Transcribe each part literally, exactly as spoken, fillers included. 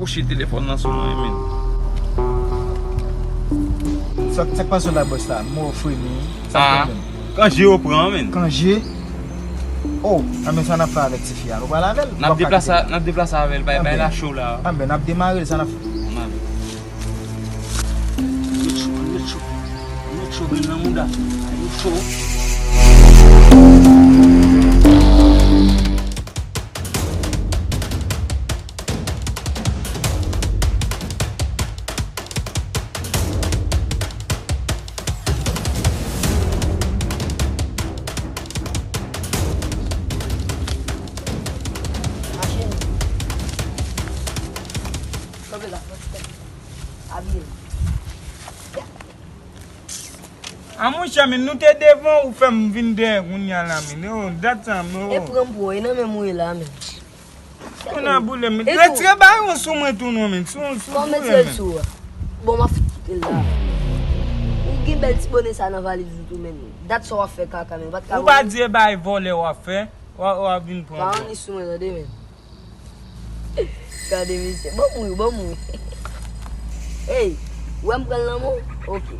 Kouche telefòn nan sou mwen, men. Sa, sa k pase la, bòs la? Mo fremi. Sa k pwoblèm? Kanje yo pran, men. Kanje? Oh, anben sa n ap fè avèk tifi a? Nou pral avè l? N ap deplase, n ap deplase avè l, bay, bay la cho la. Anben, n ap demare l, sa n ap fè? Ann ale. Yo cho, yo cho. Yo cho, grenn nan mouda. Yo cho. Mache. Kanpe la, abiye. A monchè, men nou te devan ou fè m vin dèyè kounye a la, men. Oh, dat sa, men. E pran m pou e nan menm ou ye la, men. Moun nan boule m. Retire bayon sou mwen tou non, men. Sou, sou, kòman sou mwen, men. Bon, m ap fout kite l la. Ou gen bèl ti bonè sa nan valiz ou tou, men. Dat sa w ap fè kaka, men. Ou pa di e bay vòlè w ap fè. W ap, w ap vin pran. Pa anni sou mwen, tande, men. Gade misye. Ban m ri, ban m ri. Ey, ou wè m pran l nan men w? Ok.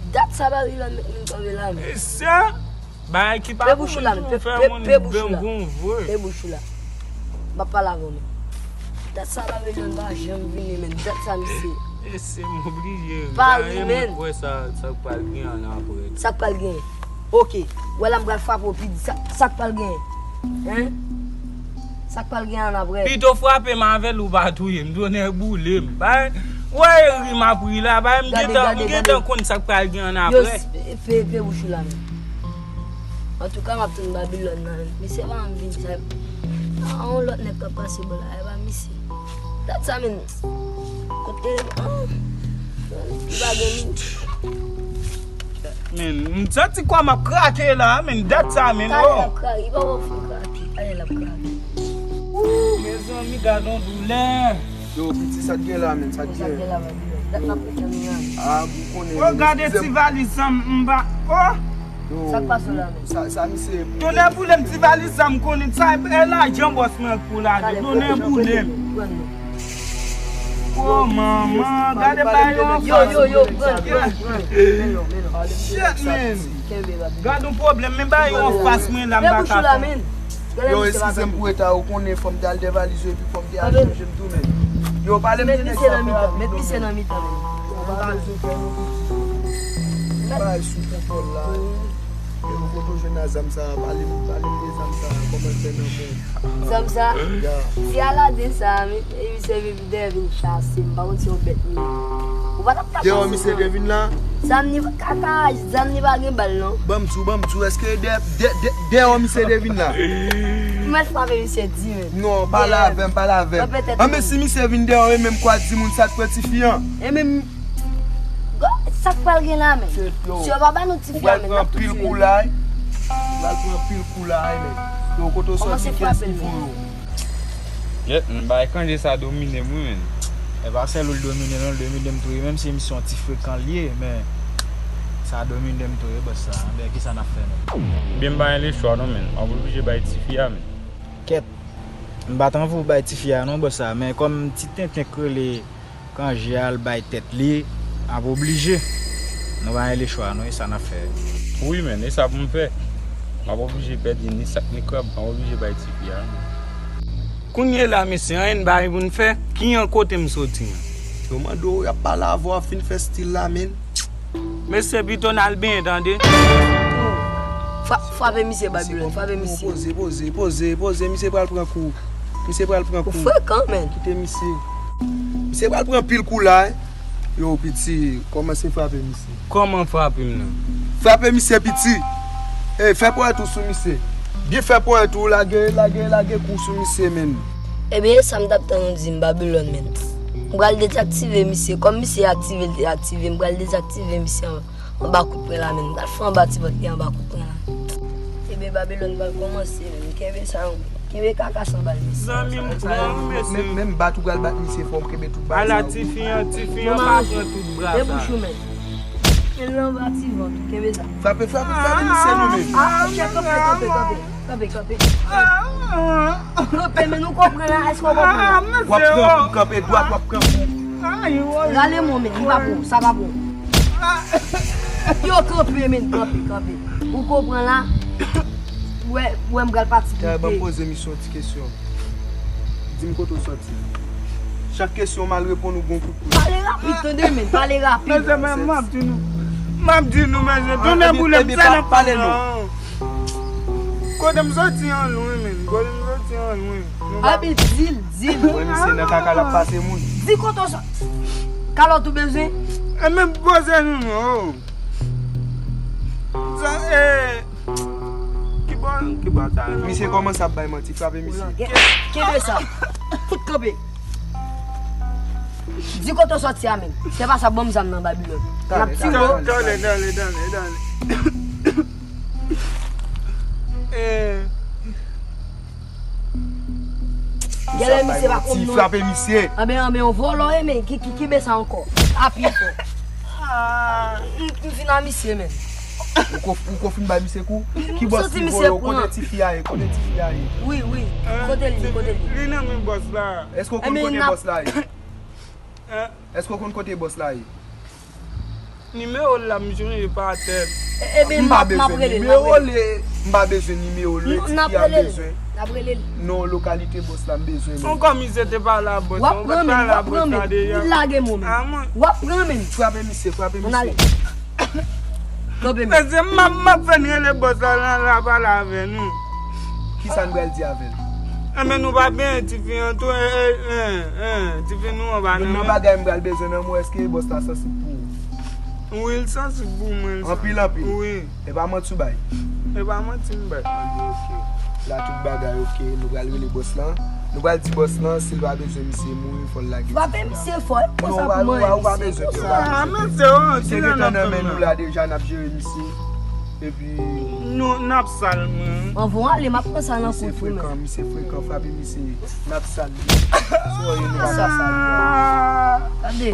Dat sa Babilòn met m tonbe la, men. E sa? Bagay ki pa pou moun tou fè moun bèm gon vre. Pe bouch ou la. M ap pale avè w, men. Dat sa Babilòn pa janm vini, men. Dat sa misye. E se m oblije. Pa ri, men. Mwen kwè sa, sa k pral gen an apre. Sa k pral gen? Ok. Wè la m pral frape w pi di. Sa, sa k pral gen? Hein? Sa k pral gen an apre? Pito frape m avè l ou pa touye m, tonè boule m. Bay, wè ri m ap ri la, bay m gentan, m gentan konn sa k pral gen an apre. Yo, pe, pe bouch ou la, men. Antouka, m ap tann Babilòn nan, men. Misye pa janm vin sa. A, yon lòt nèg k ap pase bò la, e pa misye. Dat sa, men. Kote, ah, li pa gen moun. Men, m santi kò m ap krake la, men, dat sa, men, oh. Talè l ap krake, li pa wè w fin krake. Talè l ap krake. Ooh, mezanmi, gad on doulè. Yo, piti, sa k gen la, men, sa k gen? Sa k gen la, men? Dat n ap pete nou la. Ah, m konnen, men, eskize m. Oh, gade ti valiz sa m, m ba, oh. Yo, sa k pase la, men? Sa, sa misye. Tonè boule m, ti valiz sa m konnen, sa e lajan bòs mwen pou lage. Tonè boule m. Oh, manman, gade bay yo. Yo, yo, yo, pran, pran, pran. Shit, man. Gade yon pwoblèm, men bay yo anfas mwen la, m pa ka fè. Yo, eskize m pou reta, ou konnen fò m te al dèyè valiz yo, epi fò m te al chanje m tou, men. Yo, pale m de nèg sa fè rapid non, men. Yo, pa bezwen fè nou piti. Bay sou kontwòl la. Yo, kote w jwenn a zam sa, pale m, pale m de zam sa, kòman l fè nan men w. Zam sa? Ya. Ti Aladin sa, men, e misye vin dèyè vin chase m, pa konn se yon bèt li ye. Ou pa t ap ka chase m non. Dèyè misye te vin la? Zam ni kaka, zam ni pa gen bal non. Ban m di w, ban m di w, èske dè, dè, dè, dèyè misye te vin la? M mèt frape misye di, men. Non, pale avè m, pale avè m. Anben si misye vin dèyè w, e menm kwa di moun sa k pran tifi an? E menm Go, sa k pral gen la, men? Si yo pa ba nou tifi a, men, n ap tou tiye l. Ou pral pran pil kou la, wi. Ou pral pran pil kou la, wi, men. Yo, kote w sòti, kiyès ki voye w? Yèt, m bay kanje sa domine m, wi, men. E pa sèl ou l domine, non, l domine m tou, wi, menm si misye yon ti frekan l ye, men sa domine m tou, wi, bòs sa. Men, kisa n ap fè, men? Byen, m pa gen lechwa, non, men. M ap oblije bay tifi a, men. Kèt, m pa t anvi w bay tifi a, non, bòs sa, men kòm ti tenten k rele Kanje al bay tèt li, m ap oblije. Nou pa gen lechwa non, e sa n ap fè. Wi, men, e sa pou m fè. M ap oblije pèdi ni sak ni krab, m ap oblije bay tifi a. Kounye la, mesye, anyen n pa gen pou n fè. Ki an kote m soti an? Yo mande w, y ap pale avè w, w ap fin fè stil la, men. Mesye, pito n al benyen, tande. Fra-, frape misye, Babilòn, frape misye. Poze, poze, poze, poze, misye pral pran kou. Misye pral pran kou. Ou frekan, men. Kite misye. Misye pral pran pil kou la, wi. Yo, piti, kòmanse frape misye. Kòman frape m nan? Frape misye, piti. Ey, fè ponyèt ou sou misye. Byen fè ponyèt ou, lage, lage, lage kou sou misye, men. Ebyen, e sa m t ap tann ou di m, Babilòn, men. M pral dezaktive misye. Kòm misye aktive, l te aktive, m pral dezaktive misye an. Anba kout pwen la, men. M pral fè anba ti vant li anba kout pwen la. Ebyen, Babilòn pral kòmanse, men. Kenbe sa, kenbe kaka san bal, mesye. Zanmi m pran, mesye. Menm, menm bat ou pral bat misye, fò w kenbe tout bal sa yo. Ala tifi an, tifi an pa pran tout bra sa. Debouch ou, men. Men l anba ti vant ou, kenbe sa. Frape, frape, frape misye non, men. Ah, ok, kanpe, kanpe, kanpe, kanpe, kanpe. Kanpe, men nou konprann la, èske w konprann la? W ap pran kou, kanpe dwat, w ap pran kou. Rale men w, men, li pa bon, sa pa bon. Yo, kanpe, men, kanpe, kanpe. Ou konprann la? Ou wè, ou wè m pral pati kite. Ban m poze misye yon ti kesyon. Di m kote w sòti. Chak kesyon m al reponn ou gon kout pwen. Pale rapid, tande, men, pale rapid. Mezanmi, m ap di nou. M ap di nou, mezanmi, tonnè boule m, sa n ap pale non. Kote m sòti an lwen, men. Kote m sòti an lwen. Abi, di l, di l. Mwen, misye nan kaka l ap pase moun. Di kote w sòti. Kalòt ou bezwen? E men poze nou non. Sa, e, ki bò, ki bò sa? Misye kòmanse ap bay manti, frape misye. Kenbe sa. Fout kanpe. Di kote w sòti a menm. Se pa sa, ban m zam nan, Babilòn. N ap tire w. Tande, tande, tande, tande. Eh. Genlè misye pa konn non. Frape misye. Anben, anben, yon vòlò, e men, ki, ki, ki be sa ankò? Apiye fò. Ah, m, m fin a misye, men. Ou ko, ou ko fin bay misye kou? Ki bòs ki voye w? Kote tifi a ye? Kote tifi a ye? Wi, wi. Kote li, kote li? Li nan men bòs la. Èske w konn kote bòs la ye? Èske w konn kote bòs la ye? Nimewo l la, m sonje pa tèt. M pa bezwen nimewo l, m pa bezwen nimewo l, tifi a bezwen. Non, lokalite bòs la, m bezwen menm. Ankò misye te pale a bòs la, ou pa t pale a bòs la deja. W ap pran men. W ap pran men. Frape misye, frape misye. Kanpe men. Mesye, m ap, m ap fè n rele bòs la, la, la pale avè nou. Kisa n pral di avè l? Enben, nou pa byen, tifi an tou, eh, eh, eh, eh, tifi nou an pa nan men. Youn nan bagay m pral bezwen nan men w, èske bòs la sansib pou ou? Wi, l sansib pou mwen, l sansib. Anpil, anpil? Wi. E pa manti w bay? E pa manti m bay. Anben, ok. La tout bagay ok. Nou pral rele bòs lan. Nou pral di bòs lan, si l pa bezwen misye mouri, fò l lage tifi a. Frape misye fò, e konsa pou mwen, misye, konsa. Ah, men se yon ti nan nan men nou la deja, n ap jere misye. Epi nou, n ap sal, mwen. Anvan w ale, m ap pran sa nan kou tou, men. Misye frekan, misye frekan, frape misye. N ap sal li. Sou yo, nou pa ka sal li. Tande.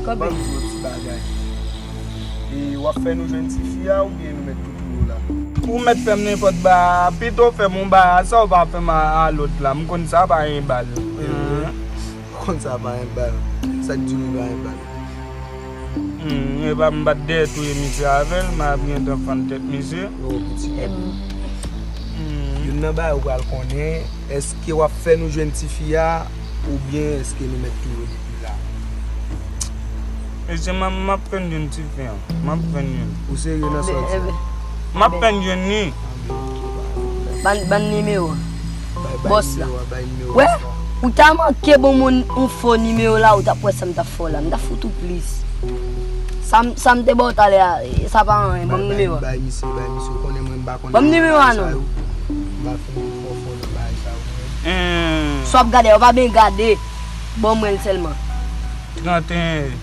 Kanpe. Ban m di w yon ti bagay. E w ap fè nou jwenn tifi a oubyen nou mèt tou touye w la? Ou mèt fè m nenpòt bagay, pito fè m yon bagay, sa w pa fè m a, a lòt la, m konn sa pa yon bal. Ou konn sa pa yon bal. Sa k di nou pa yon bal? Hmm, e pa m pa t dèyè touye misye avè l, m ap gentan fann tèt misye. Oh, pitit. Hmm. Youn nan bagay ou pral konnen, èske w ap fè nou jwenn tifi a, oubyen èske nou mèt touye l depi la? Mesye, m ap, m ap fè n jwenn tifi an. M ap fè n jwenn. Ou serye nan sa w di a? M ap fè n jwenn li. Ban, ban nimewo bòs la. Wè, ou ta manke ban mwen yon fo nimewo la, ou t ap wè sa m t ap fè w la. M t ap fout ou plis. Sa m, sa m te ba w talè a, sa pa anyen. Ban m nimewo a. Bay, bay misye, bay misye. Ou konnen mwen m pa konn bagay sa yo. Ban m nimewo a non. M pa fin fò fò nan bagay sa yo. Sa w ap gade a, ou pa byen gade. Ban mwen l sèlman. Trannteyen.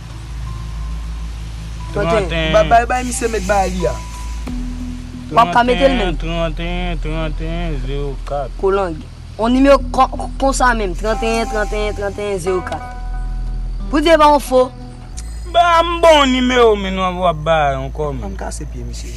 Trannteyen. Bay, bay, bay misye met bagay li a. W ap ka mete l menm. Trannteyen, trannteyen, trannteyen, zewo kat. Kolang. On nimewo kon, konsa menm, trannteyen, trannteyen, trannteyen, zewo kat. Pou di e pa yon fo. Ba m bon nimewo, men w ap bay ankò, men. Ban m kase pye misye.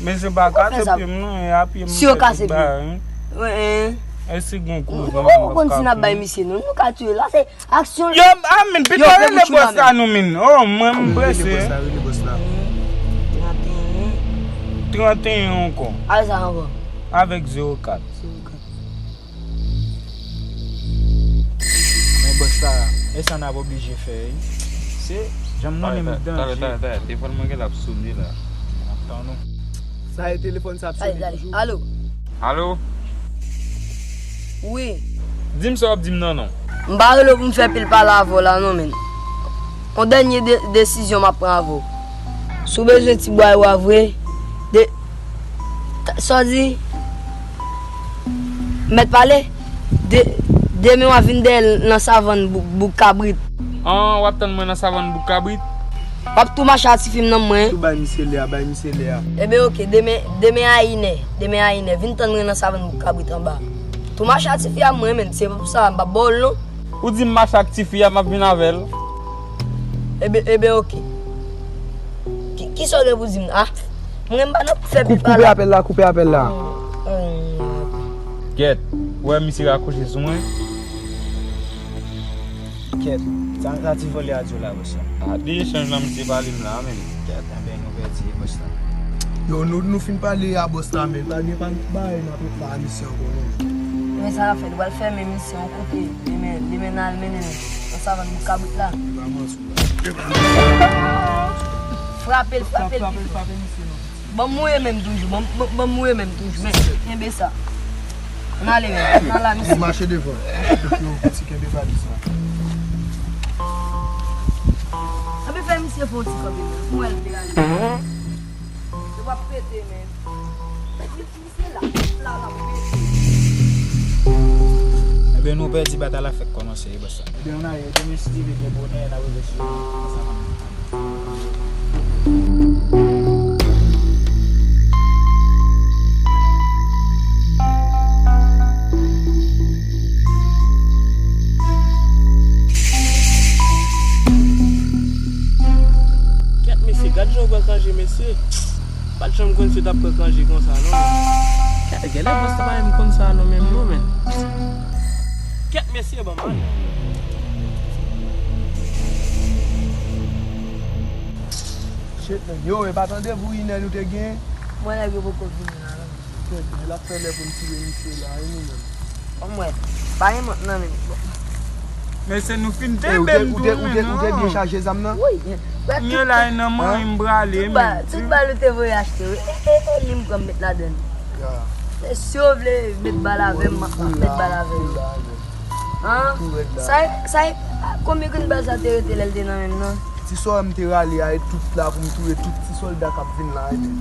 Mesye pa kase pye m non, e a pye m fè tout bagay, wi. E si gon kou, ou konn si n ap bay misye non, nou ka touye l la, se aksyon. Yo, a, men, pito rele bòs la non, men. Oh, mwen, m prese. Rele bòs la, rele bòs la. Trannteyen. Trannteyen ankò. Al sa ankò. Avèk zewo kat. Zewo kat. Men bòs la, e sa n ap oblije fè, wi. Se, jan m konnen m danje. Talè, talè, talè, telefòn mwen gen l ap sone la. M ap tann ou. Sa e telefòn sa ap sone toujou. Alo. Alo? Wi. Di m sa w ap di m nan, non. M pa rele w pou m fè pil pale avè w la, non, men. Yon dènye de-, desizyon m ap pran avè w. Si w bezwen ti bwa yo a vre, de-, t-, sa w di? Mèt pale? De-, demen w a vin dèyè l nan savann bou-, bouk kabrit. An, w ap tann mwen nan savann bouk kabrit? W ap tou mache a tifi m nan mwen. Tou bay misye lè a, bay misye lè a. Ebyen, oke, demen, demen a inè, demen a inè, vin tann mwen nan savann bouk kabrit anba. Tou mache a tifi a mwen, men, se pa pou sa, m p ap ba w l non. Ou di m mache ak tifi a, m ap vin avè l. Ebyen, ebyen, oke. Ki, kisa w gen pou di m? Ah, mwen, m pa nan fè pil pale. Koupe apèl la, koupe apèl la. Hmm, hmm. Kèt, ou wè misye rakwoche sou mwen? Kèt, sa, sa ti vòlè a di w la, bòs la? A, de echanj nan misye pale m la, menm. Kèt, enben, nou pèdi, bòs la. Yo, nou, nou fin pale a bòs la, men pa gen pa bagay n ap fè a misye ankò, non. Men sa n ap fè, nou pral fèmen misye yon kote, li men, li men n al mennen l nan savann bouk kabrit la. Li pa manti w la. Frape l, frape l, frape l, frape misye, non. Ban m mouye men m toujou, ban m, ban m, ban m mouye men m toujou, men, kenbe sa. Ann ale, men, ann ale, misye. Mache devan. Yo, piti, kenbe balis la. Ann fè misye fè yon ti kanpe, men. Pou mwen, l te ale. Yo p ap pete, men. Misye la, la, la, pete. Ebyen, nou pèdi, batay la fèk kòmanse, wi, bòs la. Ebyen, ann ale, demen si Dye vle, byen bonè, n a rive sou ansanm. Kèt, mesye, gad jan w pran kanje, mesye. Pa t janm konn si w t ap pran kanje konsa, non. Kèt, genlè bòs la pa menm konn sa, non, menm, non, men. Kèt, mesye, ban m ale. Shit, man. Yo, e pa t randevou inè nou te gen? Mwen, nèg yo poko vini la, non. Kèt, men l ap fè lè pou n tire misye la, wi, nou menm. Bon, mwen, pa gen mont nan men m. Bon. Men se nou fin kenbe m tou, men non. Ou te byen chaje zam nan? Wi. Mwen la, e nan manyen m prale, men. Tout bal ou te voye achte, wi. E, e, e, li m pran m met ladann. Ya. E si yo vle met bal avè m, m ap met bal avè yo. An? Sa, sa, konbyen grenn bal sa te rete lè l te nan men m nan? Ti sòlda m te rale a, e tout la pou m touye tout ti sòlda k ap vin la, e men.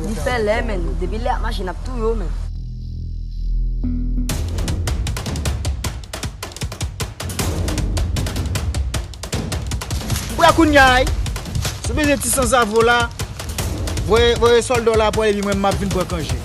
Li fè lè, men. Depi lè y ap mache, n ap touye yo, men. M prè kounye a, wi. Si w bezwen ti sanzave w la, voye, voye sòlda w la pou w, epi mwen, m ap vin pran kanje.